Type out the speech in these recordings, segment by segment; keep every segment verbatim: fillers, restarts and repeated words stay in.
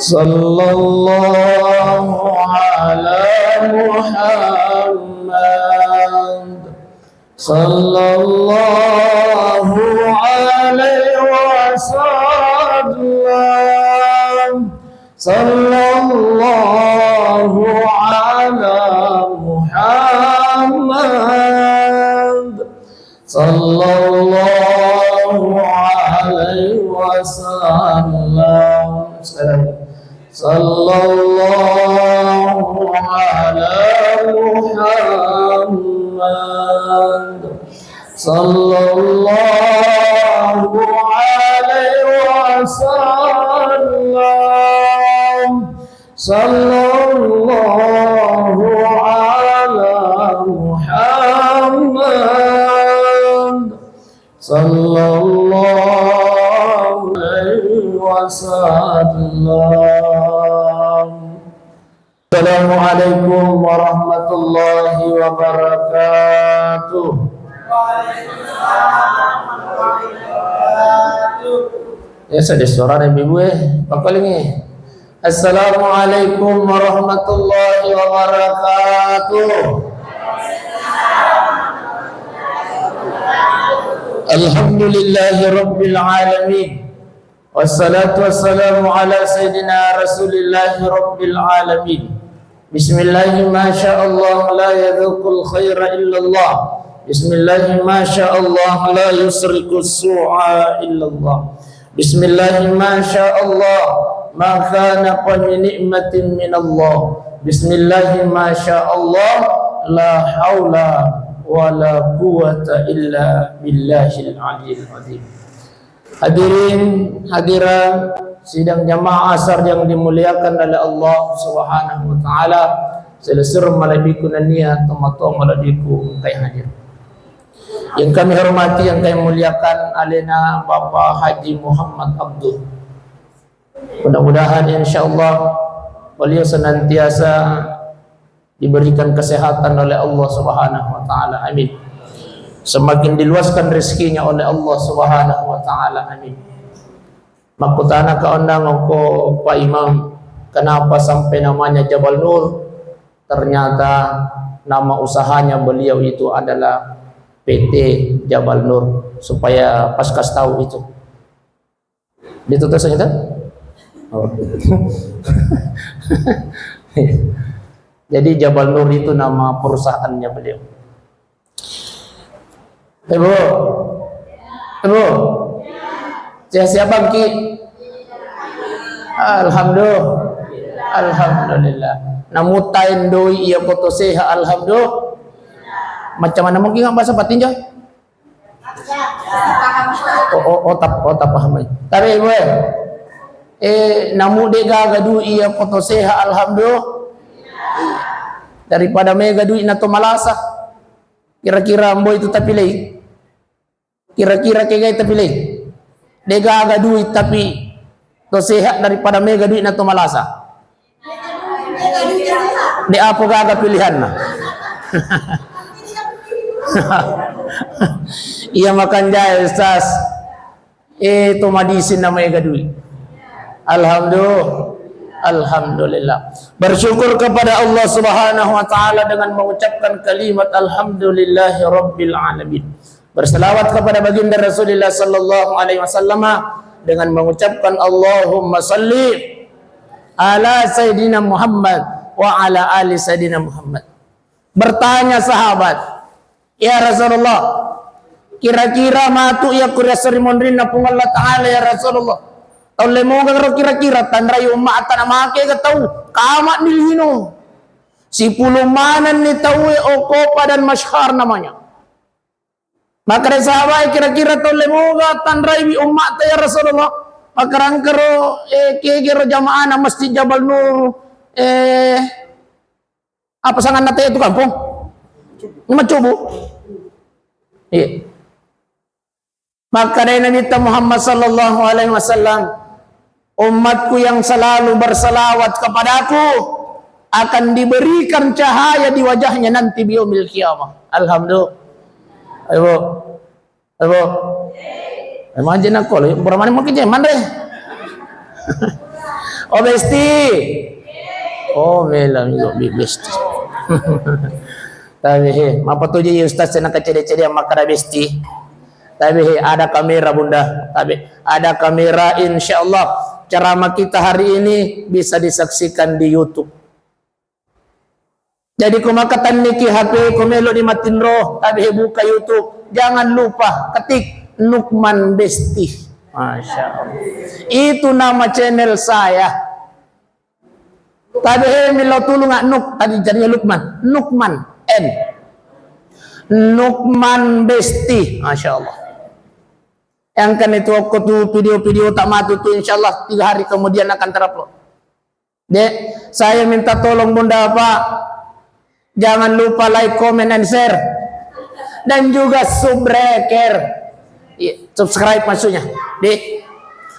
صلى الله على محمد. صلى الله عليه وسلم. صلى الله على محمد. صلى الله عليه وسلم. صلى الله على محمد. صلى الله عليه وسلم. صلى الله على محمد. صلى الله عليه وسلم. السلام عليكم ورحمة الله وبركاته. Ya, sedih suara nih, Ibu, eh. Papalingi. Assalamualaikum warahmatullahi wabarakatuh. Alhamdulillahi rabbil alamin. Wassalatu wassalamu ala sayyidina Rasulillahi rabbil alamin. Bismillahi ma sya Allah la yadzuqul khaira illallah. Bismillahi ma sya Allah la yusriqus su'a illallah. Bismillahi ma sya Allah ma kana fa bi ni'matin minallah. Bismillahi ma sya Allah la haula wala quwwata illa billahil aliyil azim. Hadirin, hadirat, sidang jamaah asar yang dimuliakan oleh Allah Subhanahu wa Ta'ala, selesur malebbiku nennia tomatoa malebbiku engkai hadir. Yang kami hormati, yang kami muliakan, alena Bapak Haji Muhammad Abdul. Mudah-mudahan, insya Allah, beliau senantiasa diberikan kesehatan oleh Allah Subhanahu wa Ta'ala. Amin. Semakin diluaskan rezekinya oleh Allah Subhanahu wa Ta'ala. Amin. Makkutana ka onnang ko Pak Imam, kenapa sampai namanya Jabal Nur? Ternyata nama usahanya beliau itu adalah P T Jabal Nur, supaya pas kas tahu itu. Itu terus itu? Oh. Jadi Jabal Nur itu nama perusahaannya beliau. Ibu, Ibu, sehat-sehat bangki? Alhamdulillah, alhamdulillah. Namu taendoi iya foto sehat, alhamdulillah. Macam mana mungkin nggak bahasa patinja? Oh, oh, oh, tap-, oh, tapaham. Tapi, Ibu, eh, eh, namu de gaga dui iya foto sehat, alhamdulillah. Daripada mega dui na to malasa. Kira-kira ambo itu tapilei? Kira-kira kegai tapilei? De gaga dui tapi to sehat daripada mega dui na to malasa. De apa gaga pilihanna? Iya makan jahe, Ustaz. Eh, to madising na mega dui. Alhamdulillah. Alhamdulillah. Bersyukur kepada Allah Subhanahu wa Ta'ala dengan mengucapkan kalimat alhamdulillahi rabbil alamin. Berselawat kepada baginda Rasulullah sallallahu alaihi wasallam dengan mengucapkan Allahumma salli ala Sayyidina Muhammad wa ala ali Sayyidina Muhammad. Bertanya sahabat, "Ya Rasulullah, kira-kira matu iya kuriaseng ri monrinna Puang Allah Ta'ala, ya Rasulullah? Taulle moga ro kira-kira tanrai umma' ata na make ga tau, kama' ni lino. Sipulung maneng ni tauwe, Okopa dan Masyhar namanya." Makkeda sahabat, "Kira-kira taulle moga tanraiwi umma'ta, ya Rasulullah?" Makkeda, "Engkaro, eh, kegero jamaahna Masjid Jabal Nur, eh, apa sanganna te itu kampung? Macobo." Iya. Makkedai Nabitta Muhammad sallallahu alaihi wasallam, "Umatku yang selalu berselawat kepadaku akan diberikan cahaya di wajahnya nanti di yaumil qiyamah." Alhamdulillah. Ayo, Bu. Ayo, Bu. Ayo, manje nakko, lo, berapa menit mau kerja? Manre. Oh, besti. Oh, melo mi, Bi, besti. Tapi he, mapatuju ya ustaz, sena kecede-cede makkada besti. Tapi he, ada kamera, Bunda. Tapi ada kamera, insya Allah ceramah kita hari ini bisa disaksikan di YouTube. Jadi, ko makatenniki H P, ko melo ni matinro, tapi he, buka YouTube. Jangan lupa ketik Nukman Besti. Masya Allah. Itu nama channel saya. Tapi he, melo tulung, ah, Nuk, tadi jadinya Lukman. Nukman N. Nukman Besti. Masya Allah. Yang kan itu aku tuh video-video tak matu tuh, insya Allah tiga hari kemudian akan terupload. Dek, saya minta tolong Bunda, Pak, jangan lupa like, comment, and share. Dan juga subscribe. Iya, subscribe maksudnya. Dek,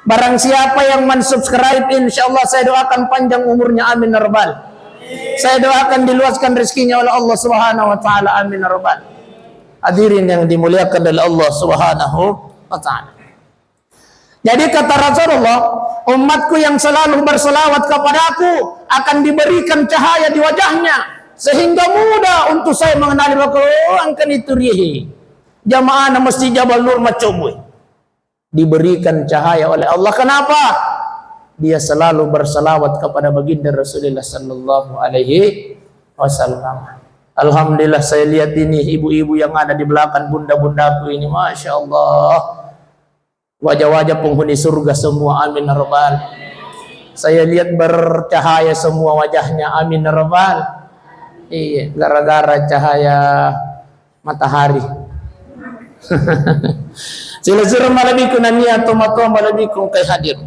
barang siapa yang mensubscribe, insya Allah saya doakan panjang umurnya. Amin ya rabbal. Saya doakan diluaskan rezekinya oleh Allah Subhanahu wa Ta'ala. Amin ya rabbal. Hadirin yang dimuliakan oleh Allah Subhanahu wa Ta'ala. Jadi kata Rasulullah, "Umatku yang selalu berselawat kepadaku akan diberikan cahaya di wajahnya, sehingga mudah untuk saya mengenali." Bakal, oh, angkan itu rihi. Jamaah na Masjid Jabal Nur Macoboy. Diberikan cahaya oleh Allah. Kenapa? Dia selalu berselawat kepada baginda Rasulullah sallallahu alaihi wasallam. Alhamdulillah, saya lihat ini ibu-ibu yang ada di belakang bunda-bundaku ini, Masya Allah. Wajah-wajah penghuni surga semua, amin ya rabbal. Saya lihat bercahaya semua wajahnya, amin ya rabbal. Iya, gara-gara cahaya matahari. Sila-sila malebbiku nania tomatoa malebbiku engkai hadir.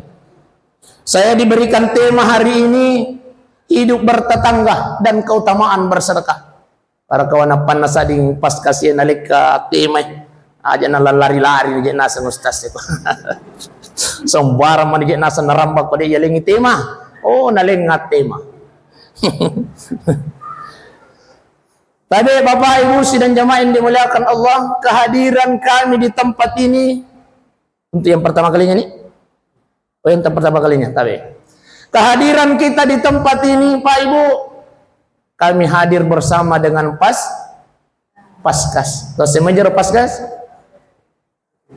Saya diberikan tema hari ini, hidup bertetangga dan keutamaan bersedekah. Para kawan, appanna sadding Paskas iya nalekka temai. Aja nalari-lari je naseng ustaz itu. Sembarang mani je naseng naramba ko de yalengi tema. Oh, nalenga tema. Tapi Bapak Ibu sidang jamaah yang dimuliakan Allah, kehadiran kami di tempat ini untuk yang pertama kalinya nih. Oh, yang pertama kalinya, tapi kehadiran kita di tempat ini, Pak Ibu, kami hadir bersama dengan pas Paskas. Tahu semua jero Paskas?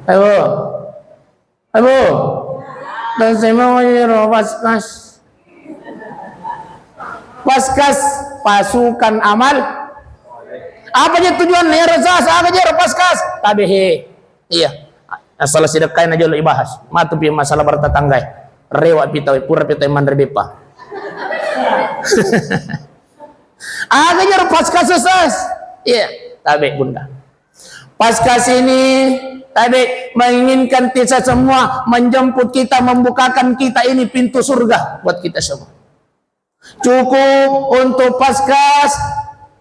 Ayo. Ayo. Tahu semua jero Paskas? Paskas, pasukan amal. Apa je tujuan ya Rasul? Apa je Paskas? Tabe he. Iya. Masalah sedekah na jolo ibahas. Matu pi masalah bertetangga. Rewa pi tau, pura pi tau manre beppa. Aga jero Paskas sesas. Iya, tabe bunda. Paskas ini tabe menginginkan kita semua, menjemput kita, membukakan kita ini pintu surga buat kita semua. Cukup untuk Paskas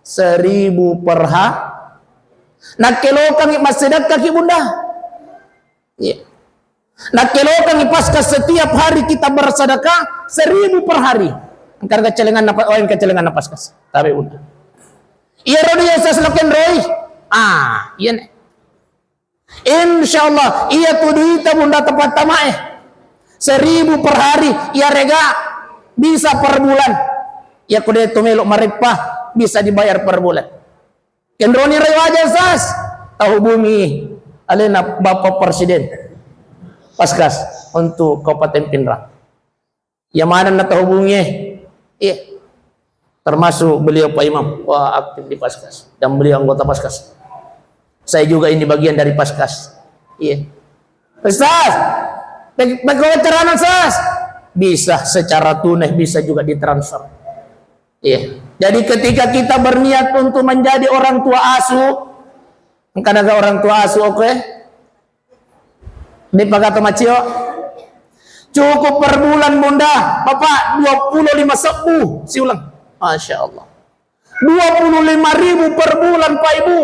seribu per ha-, nakkelokangi massedekkaki bunda. Iya. Nakkelokangi Paskas setiap hari kita bersedekah seribu per hari. Engka celenganna pa-, oh, engka celenganna Paskas. Tabe bunda. Iya rodi ya sas loken roi. Ah, iya ne. Insya Allah, iya tu duita bunda tepat tamae. Seribu per hari, iya rega bisa per bulan. Iya kude tu melo mareppa bisa dibayar per bulan. Kenroni rai wajar sas, tahubungi alena Bapak Presiden Paskas untuk Kabupaten Pinrang. Ya mana na tahubungi, eh. Iya. Termasuk beliau Pak Imam, wah, aktif di Paskas dan beliau anggota Paskas. Saya juga ini bagian dari Paskas. Iya. Ustaz, bagaimana caranya, Ustaz? Bisa secara tunai, bisa juga ditransfer. Iya. Jadi ketika kita berniat untuk menjadi orang tua asuh, engka naga orang tua asuh, oke? Di pagato macio. Cukup per bulan, Bunda, Bapak, dua puluh lima sebbu. Siulang. Masya Allah. Dua puluh lima ribu per bulan, Pak Ibu.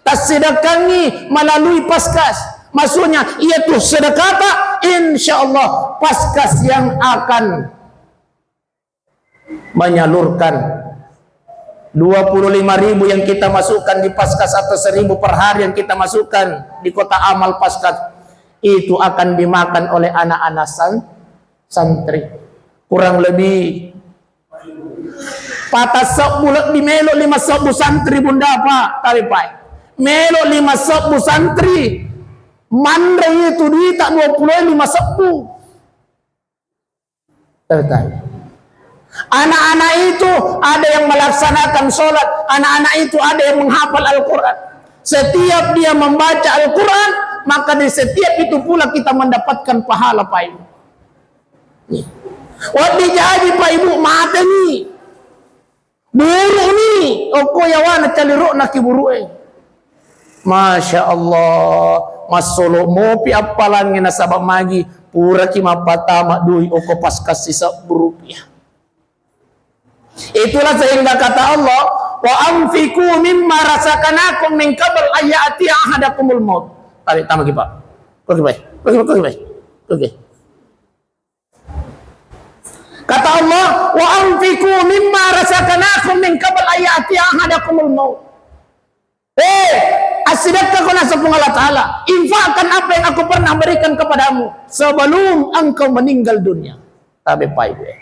Tassedekkangi melalui Paskas. Maksudnya, iya tuh sedekata, insya Allah Paskas yang akan menyalurkan dua puluh lima ribu yang kita masukkan di Paskas atau seribu per hari yang kita masukkan di kotak amal Paskas, itu akan dimakan oleh anak-anak san-, santri. Kurang lebih patasebbu lebbi, melo lima sebbu santri, Bunda, Pak, tapi, Pak, melo lima sebbu santri, manre itu duita dua puluh lima sebbu. Tapi, tapi anak-anak itu ada yang melaksanakan sholat, anak-anak itu ada yang menghafal Al-Quran. Setiap dia membaca Al-Quran, maka di setiap itu pula kita mendapatkan pahala, Pak Ibu. Wedding jaji, Pak Ibu, mateni. Buruni, okko yawana caliro'na ki buru'e. Masya Allah, massolo mopi appalangnge nasaba magi puraki mappatama dui okko pas kassi sebbu rupiah. Itulah sehingga kata Allah, "Wa anfiqu mimma razaqnakum min qabl an ya'tiya ahadakumul maut." Tarik, tambah ki, Pak. Oke, baik. Oke, oke, baik. Oke. Kata Allah, "Wa anfiqu mimma razaqnakum min qabl an ya'tiya ahadakumul maut." Eh, assidekkako, naseng Puang Allah Ta'ala, infakkan apa yang aku pernah berikan kepadamu sebelum engkau meninggal dunia. Tabe pai due.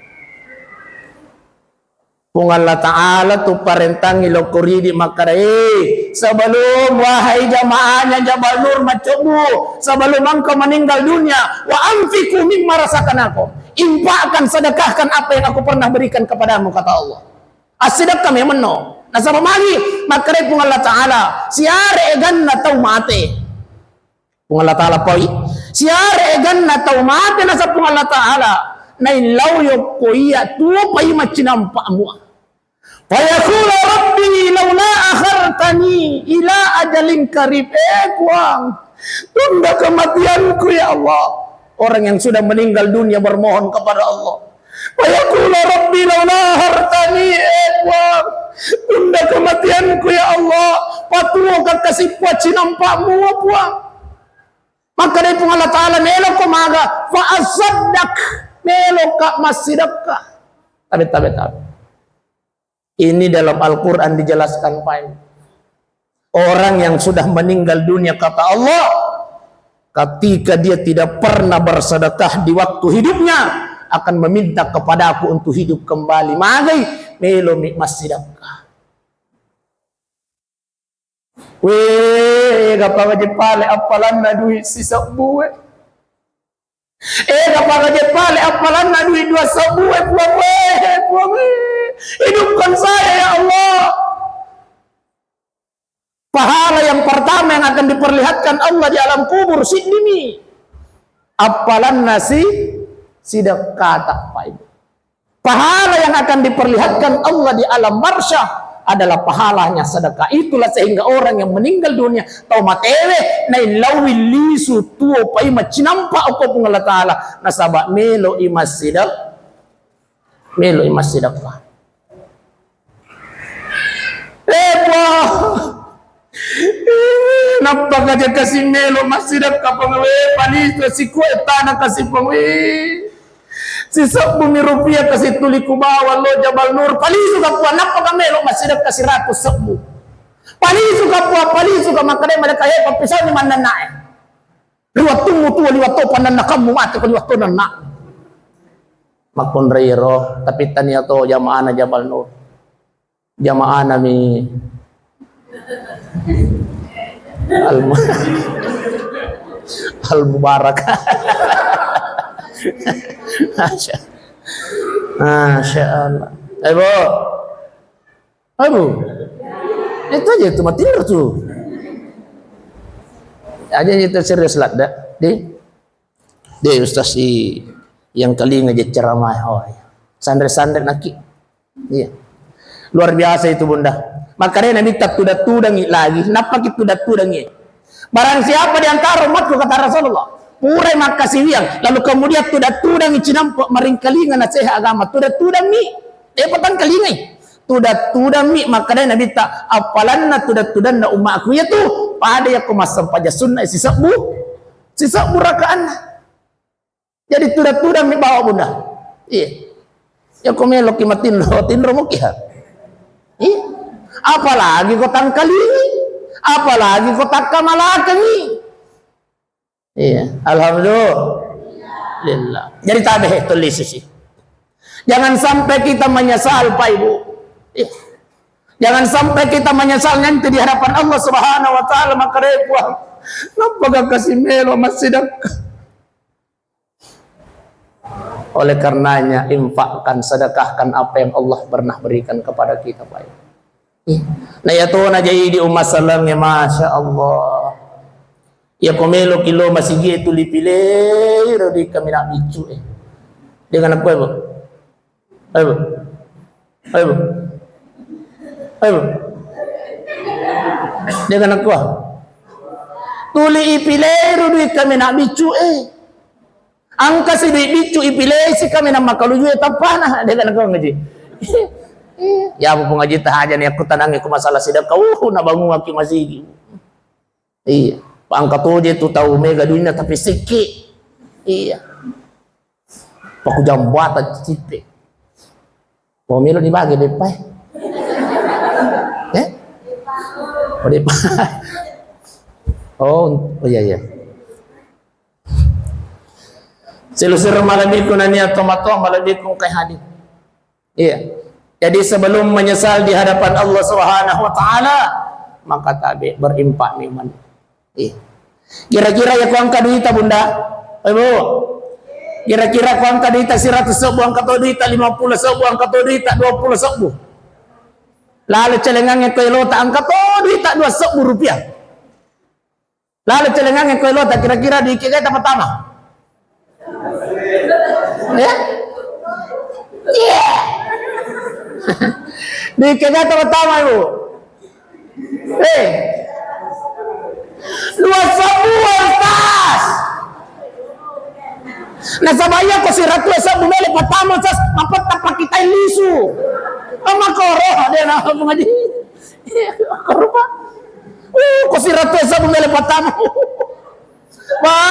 Puang Allah Ta'ala tu parentangi lokko ridi makkada, "Eh, sebelum, wahai jamaahnya Jabal Nur Macobu, sebelum engkau meninggal dunia, wa anfiqu mimma razaqnakum." Infakkan, sedekahkan apa yang aku pernah berikan kepadamu, kata Allah. Assidekka memenno. Nasaba magi makkada Puang Allah Ta'ala, siare eganna tau mate. Puang Allah Ta'ala poi, siare eganna tau mate, nasaba Puang Allah Ta'ala, naillau yokko iya tuo pai maccinampa mua. Fayaqula rabbi laula akhartani ila ajalin qarib. Eh, Puang, tunda kematianku, ya Allah. Orang yang sudah meninggal dunia bermohon kepada Allah. Fayaqula rabbi laula akhartani, eh, Puang, tunda kematianku, ya Allah. Patuo ka kasi Puang cinampa mua, Puang. Makkadai Puang Allah Ta'ala, "Meloko maga, fa asaddaq, meloka massidekka." Tabe, tabe, tabe. Ini dalam Al-Quran dijelaskan, Pak. Orang yang sudah meninggal dunia, kata Allah, ketika dia tidak pernah bersedekah di waktu hidupnya, akan meminta kepada Aku untuk hidup kembali. Magai, melomi massidekka. Wé, ega pagaje pale appalanna dui sisebbu é. Ega pagaje pale appalanna dui dua sebbu é, Puang wé, Puang wé. Hidupkan saya, ya Allah. Pahala yang pertama yang akan diperlihatkan Allah di alam kubur, siddimi. Appalanna si, sidekkata, Pak Ibu. Pahala yang akan diperlihatkan Allah di alam barsyah adalah pahalanya sedekah. Itulah sehingga orang yang meninggal dunia, tau matewe, naillauwi lisu tuo paima cinampa okko Puang Allah Ta'ala. Nasaba melo i massidek-, melo i massidekka. Eh, Puang. Nappa kaja kasi melo massidekka, Puang wé, palisu sikue tana kasi, Puang wé. Sisebbu mi rupiah kasi tuli kubawa lo Jabal Nur. Palisu ka, Puang, nappa ka melo massidekka siratu sebbu. Palisu ka, Puang, palisu ka, makkadai malaika, "Hé, pappisau ni mannannae. Liwattummu tuo, liwatto pannannakammu mate ko liwatto nanna." Makkunrai ro, tapi tania to jamaana Jabal Nur. Jamaana mi Al-, Al-Mubarak. Masya, Masya Allah. Ayo, Bu. Ayo, Bu. Itu aja itu, mati tuh. Aja itu serius ladda. Di. Dé, Ustaz i, yang kalinga je ceramah, oh, iya. Sanre-sanre naki. Iya. Luar biasa itu, Bunda. Makanya Nabi tak tudang-tudangi lagi. Nappa ki tudang-tudangi? Barang siapa di antara umatku, kata Rasulullah, purai makkasiwiang, lalu kemudian tudang-tudangi cinampa, maringkalinga naseha agama, tudang-tudangi. Eh, patang kalingai. Tudang-tudangi, makkadai Nabi tak, appalanna tudang-tudanna umatku itu, pada yakko massempajang sunna sisebbu. Sisebbu rakaanna. Jadi tudang-tudang mi bawa, Bunda. Iya. Ya, ko meloki matinro, tinro muki ha. Iya. Apalagi ko tangkalingi, apalagi ko takkamalakengi. Iya. Alhamdulillah. Jadi tabe he, tulis sisi. Jangan sampai kita menyesal, Pak Ibu. Iya. Jangan sampai kita menyesal nanti di hadapan Allah Subhanahu wa Ta'ala, maka repot. Kenapa gak kasih melo masih dekat? Oleh karenanya, infakkan, sedekahkan apa yang Allah pernah berikan kepada kita, Pak. Ih, na iya tona jaji di umma saleng e, Masya Allah. Iya ko melo ki lo masigi e tuli pilei ro di kamina biccu e. Dengan aku, Bu. Ayo, Bu. Ayo, Bu. Ayo, Bu. Dia kan aku, ah. Tuli ipilei ro dui kami nak biccu, eh. Angka si dui biccu ipilei si kami nak makaluju, eh, tappana. Dia kan aku ngaji. Ya, apa pengaji tahaja nih, aku tenang, aku masalah sedekah, uh, na bangun aku masigi. Iya. Angka toje tu tau mega duina tapi sikki. Iya. Paku jambatan cicipe. Oh, melo dibagi beppa, eh? Eh? Oh, beppa. Oh, oh iya, iya. Selusur malebbiku nania tomatoa malebbiku kai hadir. Iya. Jadi sebelum menyesal di hadapan Allah Subhanahu wa Ta'ala, maka tabe berinfak memang. Iya. Kira-kira ya ku angka duita, Bunda? Eh, Bu. Kira-kira ku angka duita seratus sebbu, angka to duita lima puluh sebbu, angka to duita dua puluh sebbu. Lalu celengannya ku elota, angka to duita dua sebbu rupiah. Lalu celengannya ku elota, kira-kira di kegata pertama. Ya? Iya. Di kegata pertama, Ibu. Eh. Dua sebbu, Ustaz. Nasaba iya ko siratu sebbu mele pertama, Ustaz, apa tapakitai lisu. Ama koro, dia na mengaji. Koro, Pak. Uh, ko siratu sebbu mele pertama. Wah,